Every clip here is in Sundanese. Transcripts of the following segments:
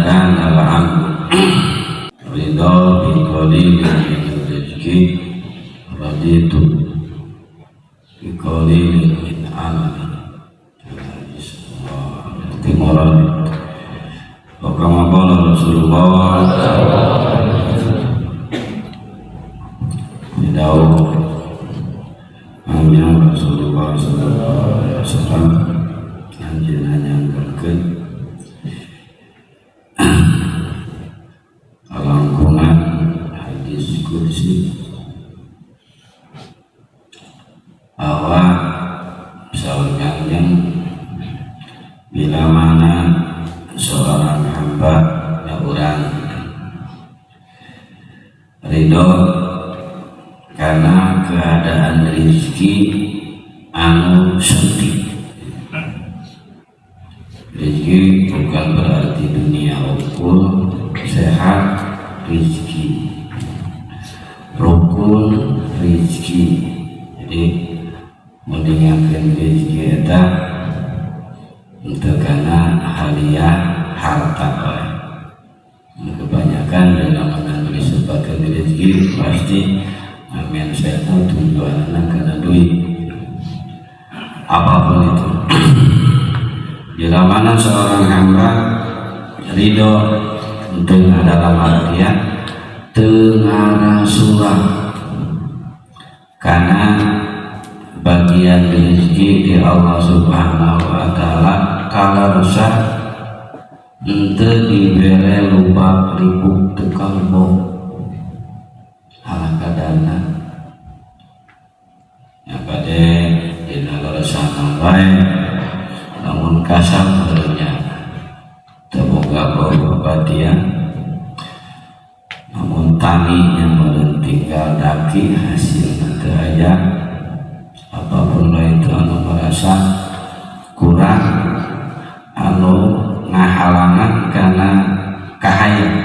Idza kana al-'abdu ridha bi qalilin min rizqi, raditu bi qalilin min amali. Timur. Wa kama qala Rasulullah dawuh Amina Rasulullah sallallahu alaihi wasallam, anjeunna nyangkerkeun kalangkungan hadis qudsi bahwa saur Kanjeng, bila mana seorang hamba ya urang ridho karena keadaan rezeki anu sempit. Rezeki bukan berarti dunia ukur, sehat rezeki, rukun rezeki. Jadi mendingakeun rezeki eta untuk karena haliah harta wae. Kebanyakan dalam menangani sebagian rezeki pasti amin saya tahu tujuannya karena duit, apapun itu. Bila mana seorang hamba ridho dengan dalam artian tengara surah karena bagian rezeki di Allah Subhanahu wa Ta'ala, kalau rusak ente dibere lubak lipuk teu kalbo ala kadana ya kade dina lalesanan wae, namun kasar nya teu boga batian, namun tani yang meureun tinggal daki hasilna teu aya, apapun lah itu anu merasa kurang, anu ngahalangan karena kahayang,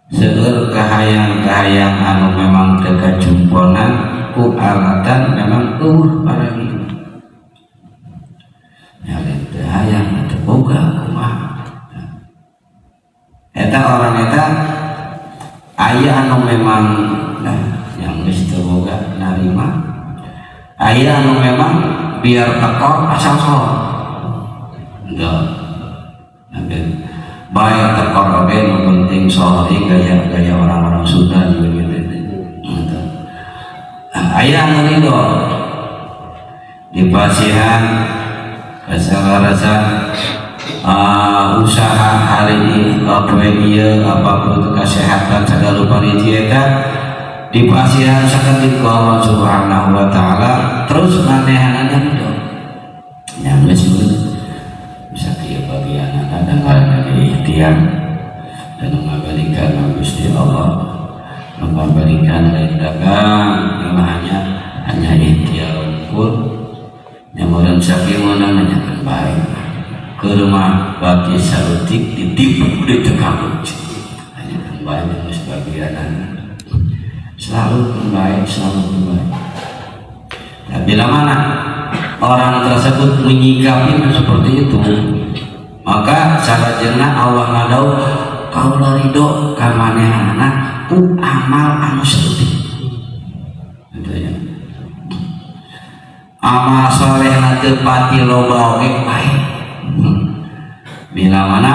seueur kahayang-kahayang anu memang teu kajumponan ku alatan, memang euweuh paragi ya lain teu hayang, teu boga kumaha. Eta orang eta aya anu memang nah yang geus teu boga narima, aya anu memang biar tekor asal sohor. Enggak, baik tekor oge nu penting sohor, gaya-gaya orang-orang Sunda juga gitu. Aya anu ridho dipasihan rasa usaha hari ini poe ieu, apapun kesehatan segala rupa eta dipasihan sakedik ku Allah Subhanahu wa Taala, terus manehanana ridho ya geus bisa kieu bagianana dan lagi ikhtiar dan mengabadikan Gusti Allah, mengabadikan lain dagang ini hanya hanya ikhtiar ukur yang orang sakieu mana nanyakan baik ke rumah baki saeutik ditipu di tekabut hanya kan baik yang sebagian selalu baik, selalu baik. Nah, bila mana orang tersebut menyikapi seperti itu, maka salajengna Allah ngadau kaula ridho ka manehanana ku amal anu saeutik gitu ya. Amal soleh teu pati loba oge baik. Bila mana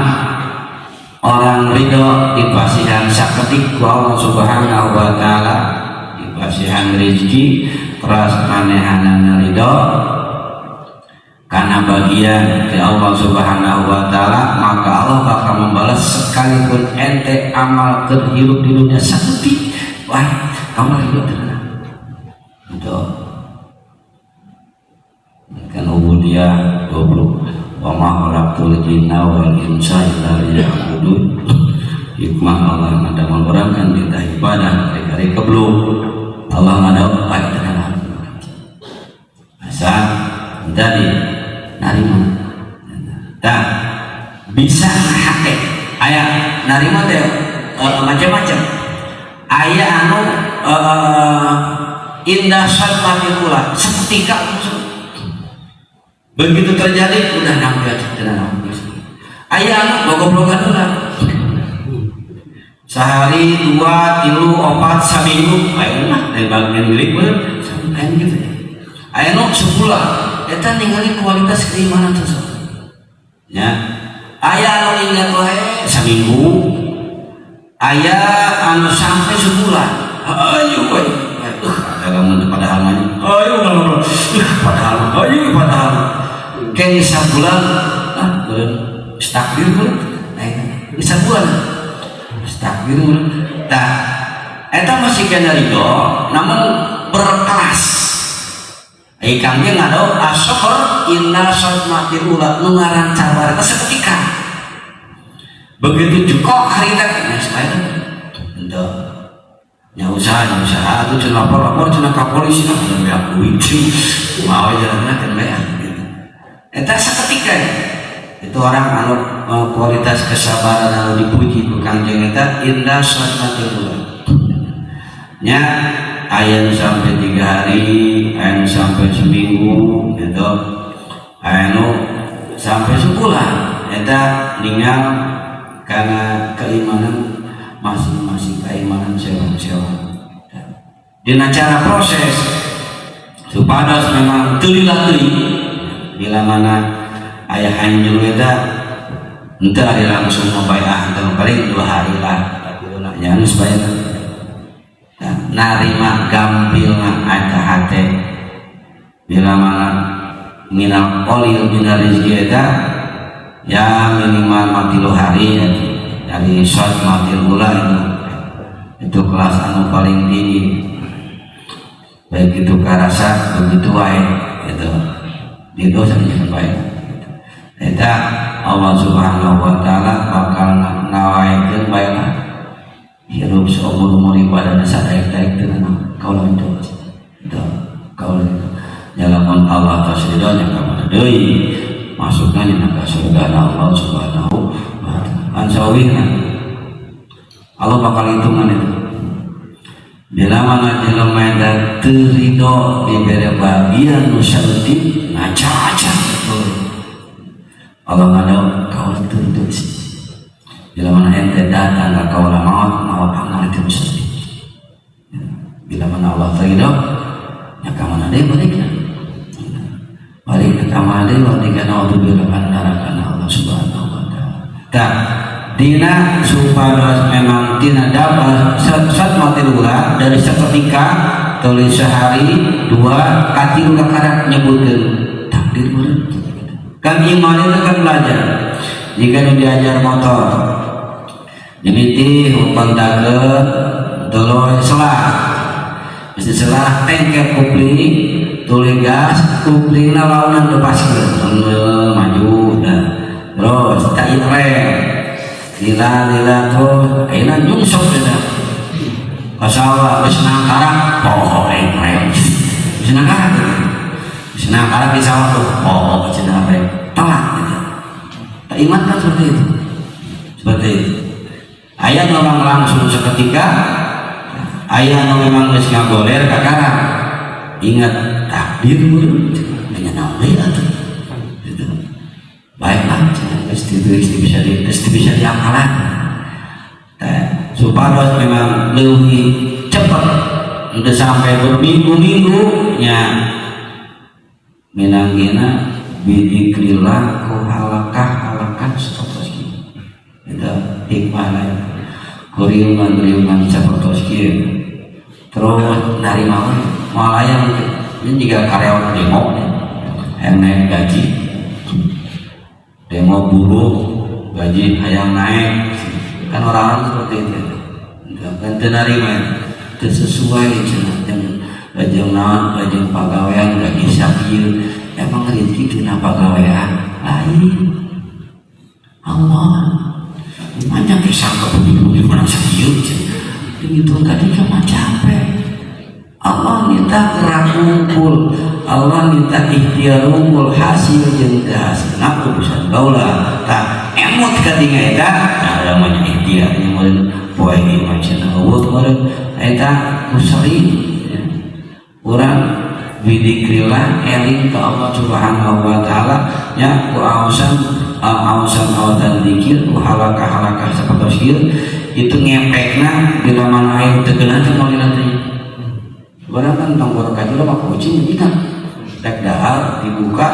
orang ridho dipasihan sakedik ku Allah Subhanahu wa Taala, dipasihan rezeki teras manehanana ridho karena bagian di Allah Subhanahu wa Taala, maka Allah bakal membalas sekalipun ente amal keur hirup di dunia sakedik, wah kamu ridho tenang itu kan ubudiyah 20 wa ma khalaqtul jinna wal insa illa liya'budun. Hikmah Allah ngadamel orang kan minta ibadah kari-kari kebelum Allah ngadau baik tenang asa tadi narima tak bisa ngahake aya narima teh macam-macam, aya anu inda sadmatil ula, seketika langsung begitu terjadi udah nampil tenang. Aya anu gogoblogan heula sehari, dua, tilu, opat, saminggu, aya mah dari bagian milik mah aya gitu, aya nu sebulan. Eta ningali kualitas keimanan seseorang ya. Aya anu ingat wae saminggu, aya anu sampai sebulan, ayo we, lamun padahal mah ayo, padahal ayo, padahal kayak sabulan, ah beureum takdir beureum, sabulan takdir beureum. Tah, eta masih kena ridho, namun berkelas. Ai kang ge ngado as-sabr 'inda shadmatil ula, nu ngaran sabar eta seketika. Begitu jekok harita nya supaya henteu nya usaha, nya usaha atuh, cenah lapor-lapor cenah ka polisi, nah cenah beak duit mau jalanna kan beak gitu. Eta seketika ya. Itu orang anu kualitas kesabaran anu dipuji ku Kangjeng eta 'inda shadmatil ula nya. Aya nu sampai 3 hari, aya nu sampai seminggu gitu, aya nu sampai sebulan. Eta ningal karena keimanan masing-masing, keimanan sewang-sewang. Dina cara proses supados memang teu lila teuing, bila mana aya hanjul eta henteu ari langsung mabaiah, henteu, paling 2 hari lah, tapi nya geus bae narima gampilna eta hate. Bila mana minal qalil minal rizki eta ya minimal mah 3 hari ya, dari shadmatil ula itu kelas anu paling tinggi. Baik itu karasa begitu wae gitu, di dosa jangan baik eta Allah Subhanahu wa Taala bakal ngawaekeun bae lah hirup seumur umur ibadah sadaek-daek teu kaula itu itu kaula itu ya. Lamun Allah tos ridho nya ka mana deui masukna dina ka surga Allah Subhanahu wa Taala. Ansawihna Allah bakal hitungan itu. Bila mana jelema eta teu ridho dibere bagian nu saeutik, ngaca-aca Allah ngado kaula teu ridho. Bila mana ente datang ke kaula maut maut amal itu saeutik, bila mana Allah ridho ya ka mana deui balikna, balik ka mana deui, walika naudzubillah kan neraka Allah Subhanahu wa Taala. Tah, dina supados memang tina dapat shadmatil ula dari seketika, tulis sehari dua katilu kakarak nyebutkeun takdir meureun. Kan iman itu kan belajar. Jika nu diajar motor dimiti kontakeun tuluy selah, mesti selah tengker kupling, tuluy gas, kuplingna launan lepaskeun maju dah, terus tak rem, lila lila terus ayeuna nyungsep dah ka sawah, geus nangkarak poho rem, geus nangkarak, geus nangkarak di sawah tuh poho cenah rem, telat gitu. Tak iman kan seperti itu, seperti itu. Aya memang langsung seketika, aya nu memang geus ngagoler kakara ingat takdir meureun nya, naon deui atuh gitu. Baiklah cenah, geus bisa di geus bisa diakalan. Teh supados memang lebih cepat udah sampai berminggu-minggu nya minanggina bidzikrillah ku halakah halakah sapertos kieu. Itu hikmah lain, kuriungan riungan sapertos kieu terus narima we moal aya. Mungkin ini juga karyawan demo yang naik gaji, demo buruh gaji hayang naik, kan orang-orang seperti itu kan teu narima, teu sesuai cenah jeung jeung naon jeung pagawean gaji sakieu. Emang rezeki tina pagawean lain Allah banyak kisah begitu menang sakieu begitu tadi mah capek. Allah minta gerak ngumpul, Allah minta ikhtiar ngumpul, hasil jeung teu hasilna urusan gaula. Tak emut katinga eta nah namanya ikhtiar nya meureun poe ieu mah cenah eueuh meureun eta ku sering urang bidzikrillah eling ka Allah Subhanahu wa Taala nya ku aosan. Aosan-aosan dikir ku halakah-halakah sapertos ieu itu ngepekna bila mana air teu geunah teh moal teh. Barang kan tong ka mah kucing ikan rek dahar dibuka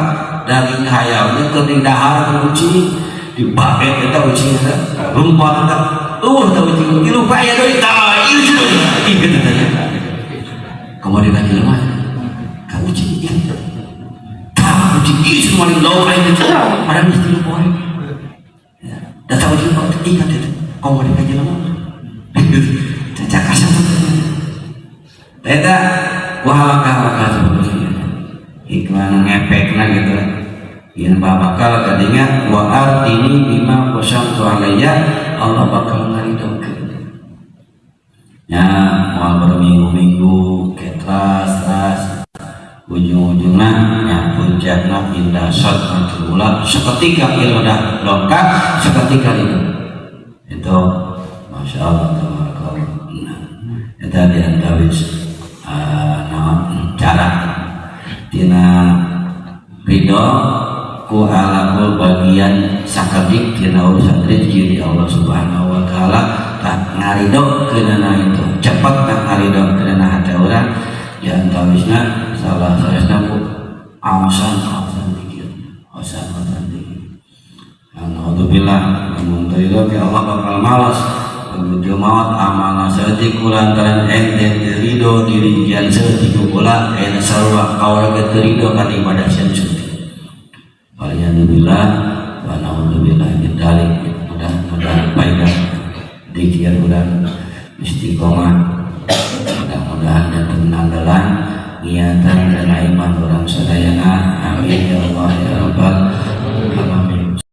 daging hayamnya keur didahar ku ucing, dibabet eta ucing eta lumpat eta eueuh tah ucing tilu aya deui tah ieu cenah ih kitu teh. Kemudian ka jelema ka ucing ieu tah ucing ieu cenah maling lauk aing teh padahal geus 3 poe ya datang ucing kok ikat itu kemudian ka jelema cacak kasar. Eta wah, seperti itu hikmah ngepekna gitu. Yang bakal kadinya wa ardini bima qasamtu alayya, Allah bakal ngaridokeun ya. Moal berminggu-minggu ketras ras ujung-ujungna ya puncakna inda sadmatul ula, seketika irodah dongkap seketika itu masya Allah tabarakallah. Nah, eta di antawis cara tina ridho ku alakul bagian sakedik tina urusan rezeki di Allah Subhanahu wa Taala. Tak ngarido keunana itu cepat, tak ngarido keunana hati urang ya. Antawisna salah sanesna ku awasan awasan dikir, awasan awasan dikir. Alhamdulillah, lamun ridho ke Allah bakal malas begitu maut amalna saeutik kulantaran ente teu ridho dirincian saeutik ku kula aya sarua kaula ge teu ridho kana ibadah sieun saeutik. Walhamdulillah wa na'udzubillah min dzalik. Mudah-mudahan faedah dikir urang istiqomah, mudah-mudahan dan andalan niatan dan iman urang sadayana. Amin ya Allah ya Rabbal alamin.